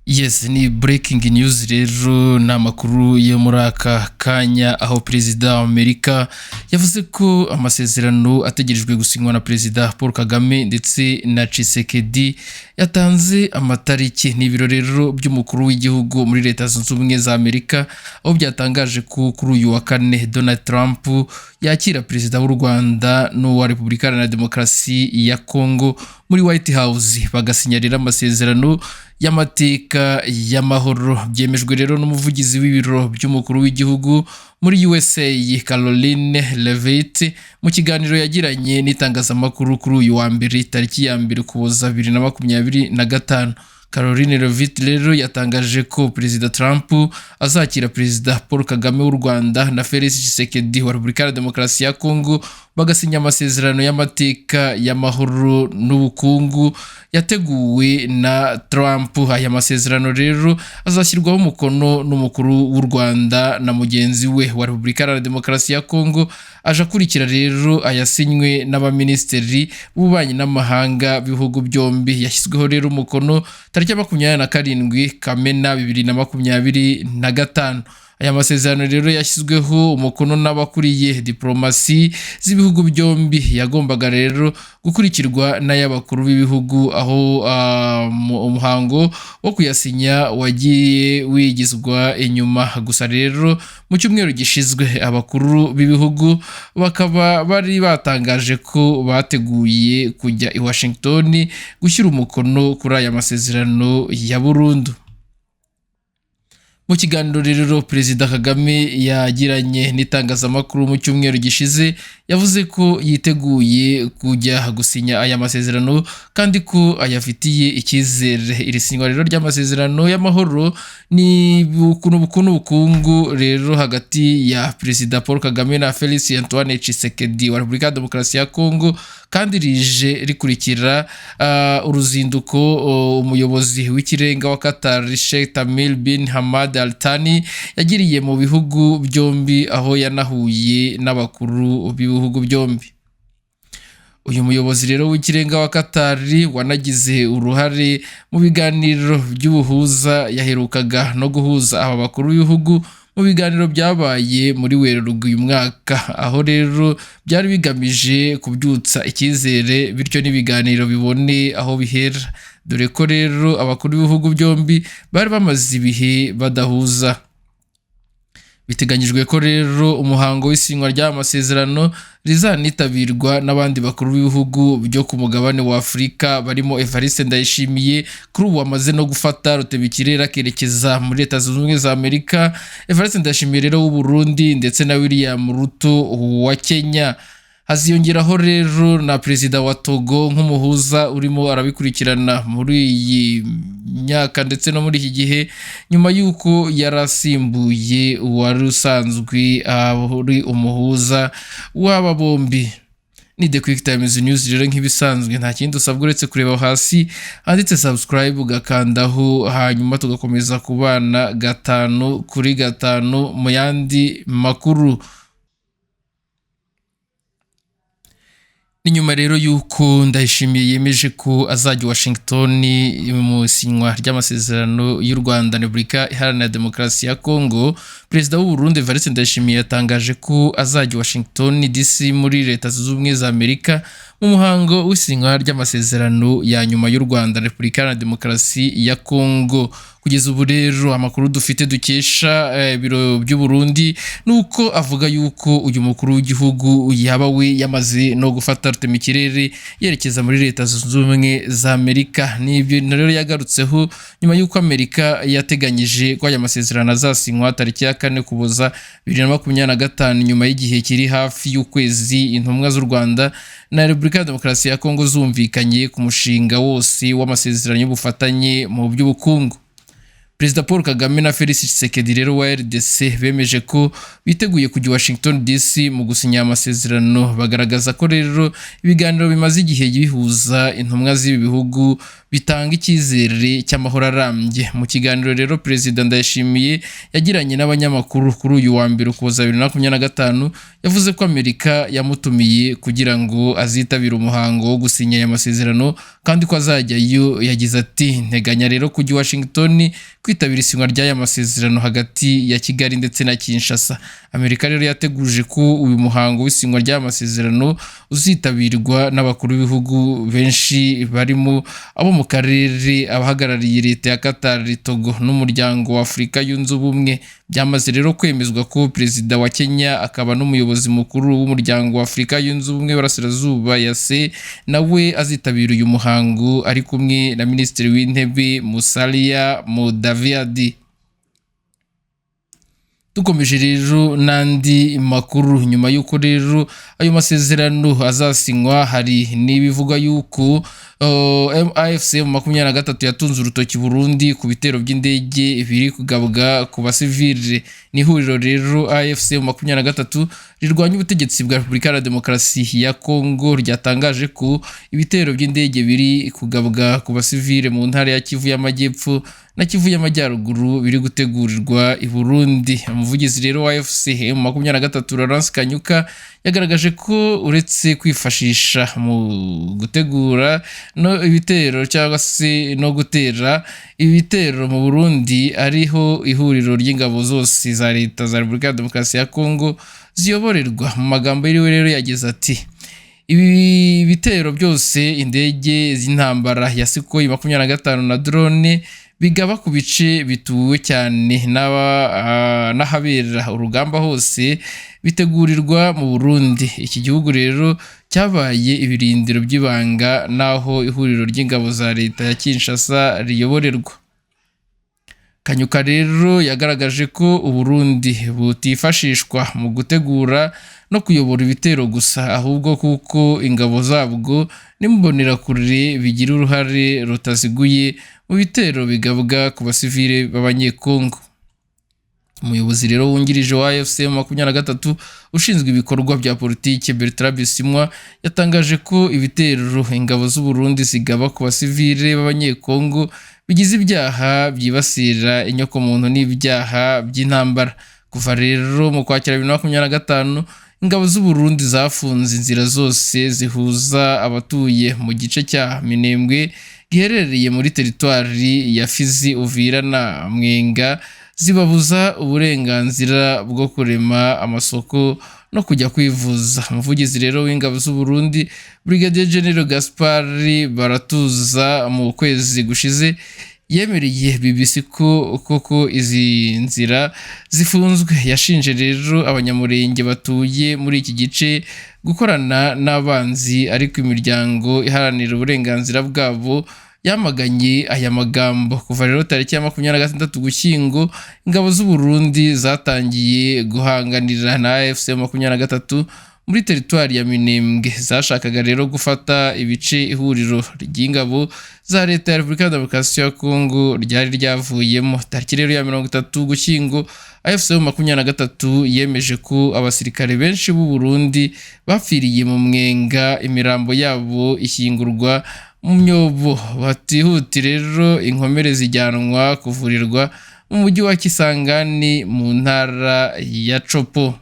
Yes, ni breaking news rero, ni amakuru yo muri aka kanya, aho Perezida wa Amerika yavuze ko amasezerano ategerejwe gusinywa na Perezida Paul Kagame ndetse na Tshisekedi yatanze amatariki. Ni ibiro rero by'umukuru w'igihugu muri Leta Zunze Ubumwe za Amerika, aho byatangaje ko kuri uyu wa kane Donald Trump yakira Perezida w'u Rwanda n'uwa Repubulika Iharanira Demokarasi ya Congo muri White House, bagasinya rero amasezerano y'amateka y'amahoro. Byemejwe rero n'umuvugizi w'ibiro by'umukuru w'igihugu muri USA, Karoline Leavitt, mu kiganiro yagiranye n'itangazamakuru kuri uyu wa mbere, tariki ya 1 Ukuboza 2025. Karoline Leavitt rero yatangaje ko Perezida Trump azakira Perezida Paul Kagame w'u Rwanda na Felix Tshisekedi wa Repubulika ya Demokarasi ya Congo, bagasinya amasezerano y'amateka y'amahoro n'ubukungu yateguwe na Trump. Aya masezerano rero azashyirwaho umukono n'umukuru w'u Rwanda na mugenzi we wa Repubulika Iharanira Demokarasi ya Congo, aje akurikira rero ayasinywe n'abaminisitiri b'ububanyi n'amahanga b'ibihugu byombi, yashyizweho rero umukono tariki ya 27 Kamena 2025. Aya masezerano rero yashyizweho umukono n'abakuriye diplomasi z'ibihugu byombi, yagombaga rero gukurikirwa n'ay'abakuru b'ibihugu, aho umuhango wo kuyasinya wagiye wigizwa inyuma. Gusa rero mu cyumweru gishyizwe, abakuru b'ibihugu bakaba bari batangaje ko bateguye kujya i Washington gushyira umukono kuri aya masezerano ya burundu. Mu kiganiro rero Perezida Kagame yagiranye n'itangazamakuru mu cyumweru gishize, yavuze ko yiteguye kujya gusinya aya masezerano kandi ko ayafitiye icyizere. Iri sinywa rero ry'amasezerano y'amahoro ni n'ubukungu rero hagati ya Perezida Paul Kagame na Felix Antoine Tshisekedi wa Repubulika ya Demokarasi ya Kongo, kandi rije rikurikira uruzinduko umuyobozi w'ikirenga wa Qatar, Sheikh Tamim bin Hamad Al Thani, yagiriye mu bihugu byombi, aho yanahuye n'abakuru b'ibihugu byombi. Uyu muyobozi rero w'ikirenga wa Qatar wanagize uruhare mu biganiro by'ubuhuza, yaherukaga no guhuza aba bakuru b'ibihugu mu biganiro byabaye muri Werurwe uyu mwaka, aho rero byari bigamije kubyutsa icyizere, bityo n'ibiganiro bibone aho bihera, dore ko rero abakuru b'ibihugu byombi bari bamaze ibihe badahuza. Biteganyijwe ko rero umuhango w'isinywa ry'aya masezerano rizanitabirwa n'abandi bakuru b'ibihugu byo ku mugabane wa Afurika, barimo Evariste Ndayishimiye, kuri ubu wamaze no gufata rutemikirere akerekeza muri Leta Zunze Ubumwe za Amerika. Evariste Ndayishimiye rero w'u Burundi ndetse na William Ruto wa Kenya. Haziyongeraho rero na Perezida wa Togo nk'umuhuza urimo arabikurikirana muri iyi myaka ndetse no muri iki gihe, nyuma y'uko yari asimbuye uwari usanzwe ari umuhuza w'aba bombi. Ni The Quick Times News rero, nk'ibisanzwe nta kindi usabwa uretse kureba hasi handitse subscribe, ugakandaho, hanyuma tugakomeza kubana gatanu kuri gatanu mu yandi makuru. Ni nyuma rero y'uko Ndayishimiye yemeje ko azajya i Washington mu isinywa ry'amasezerano y'u Rwanda na Repubulika Iharanira Demokarasi ya Congo, Perezida w'u Burundi Evariste Ndayishimiye yatangaje ko azajya i Washington DC muri Leta Zunze Ubumwe za Amerika mu muhango w'isinywa ry'amasezerano ya nyuma y'u Rwanda na Repubulika Iharanira Demokarasi ya Congo. Kugeza ubu rero amakuru dufite dukesha ibiro by'u Burundi ni uko avuga yuko uyu mukuru w'igihugu yaba we yamaze no gufata rutemikirere yerekeza muri Leta Zunze Ubumwe za Amerika. Ni ibintu rero yagarutseho nyuma y'uko Amerika yateganyije ko aya masezerano azasinywa tariki ya 4 Ukuboza 2025, nyuma y'igihe kiri hafi y'ukwezi intumwa z'u Rwanda na Repubulika ya Demokarasi ya Kongo zumvikanye ku mushinga wose w'amasezerano y'ubufatanye mu by'ubukungu. Perezida Paul Kagame na Felix Tshisekedi rero wa RDC bemeje ko biteguye kujya i Washington DC mu gusinya amasezerano, bagaragaza ko rero ibiganiro bimaze igihe bihuza intumwa z'ibi bihugu bitanga icyizere cy'amahoro arambye. Mu kiganiro rero Perezida Ndayishimiye yagiranye n'abanyamakuru kuri uyu wa mbere Ukuboza 2025, yavuze ko Amerika yamutumiye kugira ngo azitabire umuhango wo gusinya aya masezerano kandi ko azajyayo. Yagize ati: "Nteganya rero kujya i Washington kwitabira isinywa ry'aya masezerano hagati ya Kigali ndetse na Kinshasa." Amerika rero yateguje ko uyu muhango w'isinywa ry'aya masezerano uzitabirwa n'abakuru b'ibihugu benshi, barimo abo mu karere, abahagarariye leta ya Qatar, Togo n'umuryango wa Afurika Yunze Ubumwe. Byamaze rero kwemezwa ko Perezida wa Kenya akaba n'umuyobozi mukuru w'umuryango wa Afurika Yunze Ubumwe w'Iburasirazuba, EAC, nawe azitabira uyu muhango ari kumwe na Minisitiri w'Intebe Musalia Mudavadi. Dukomeje rero n'andi makuru, nyuma y'uko rero ayo masezerano azasinywa, hari n'ibivugwa y'uko AFC M23 yatunze urutoki Burundi ku bitero by'indege biri kugabwa ku basivile. Ni ihuriro rero AFC M23 rirwanya ubutegetsi bwa Repubulika ya Demokarasi ya Kongo ryatangaje ko ibitero by'indege biri kugabwa ku basivile mu ntara ya Kivu y'Amajyepfo na Kivu y'Amajyaruguru biri gutegurirwa i Burundi. Umuvugizi rero wa AFC M23, Lawrence Kanyuka, yagaragaje ko uretse kwifashisha mu gutegura no ibitero cyangwa se no gutera ibitero mu Burundi, ariho ihuriro ry'ingabo zose za leta za Repubulika ya Demokarasi ya Kongo ziyoborerwa. Mu magambo yiriwe rero yagize ati: "Ibi bitero byose, indege z'intambara ya Sukhoi 25 na drone bigaba ku bice bituwe cyane n'ahabera urugamba hose, bitegurirwa mu Burundi. Iki gihugu rero cyabaye ibirindiro by'ibanga n'aho ihuriro ry'ingabo za leta ya Kinshasa riyoborerwa." Kanyuka rero yagaragaje ko Uburundi butifashishwa mu gutegura no kuyobora ibitero gusa, ahubwo kuko ingabo zabwo n'imbonerakure bigira uruhare rutaziguye mu bitero bigabwa ku basivile b'Abanyekongo. Umuyobozi rero wungirije wa AFC 23 ushinzwe ibikorwa bya politiki, Bertrand Bisimwa, yatangaje ko ibitero ingabo z'u Burundi zigaba ku basivile b'Abanyekongo bigize ibyaha byibasira inyokomuntu n'ibyaha by'intambara. Kuva rero mu Kwakira 2025, ingabo z'u Burundi zafunze inzira zose zihuza abatuye mu gice cya Minembwe giherereye muri teritwari ya Fizi, Uvira na Mwenga, zibabuza uburenganzira bwo kurema amasoko no kujya kwivuza. Umuvugizi rero w'ingabo z'u Burundi, Brigadier General Gaspard Baratuza, mu kwezi gushize yemereye BBC ko koko izi nzira zifunzwe. Yashinje rero Abanyamurenge batuye muri iki gice gukorana n'abanzi, ariko imiryango iharanira uburenganzira bwabo yamaganye aya magambo. Kuva rero tariki ya 26 Ugushyingo, ingabo z'u Burundi zatangiye guhanganira na AFC 23 muri teritwari ya Minembwe. Zashakaga rero gufata ibice ihuriro ry'ingabo za leta ya Repubulika ya Demokarasi ya Kongo ryari ryavuyemo. Tariki rero ya 30 Ugushyingo, AFC 23 yemeje ko abasirikare benshi b'u Burundi bapfiriye mu Mwenga, imirambo yabo ishyingurwa mu myobo batihuti, rero inkomere zijyanwa kuvurirwa mu mujyi wa Kisangani mu ntara ya Tshopo.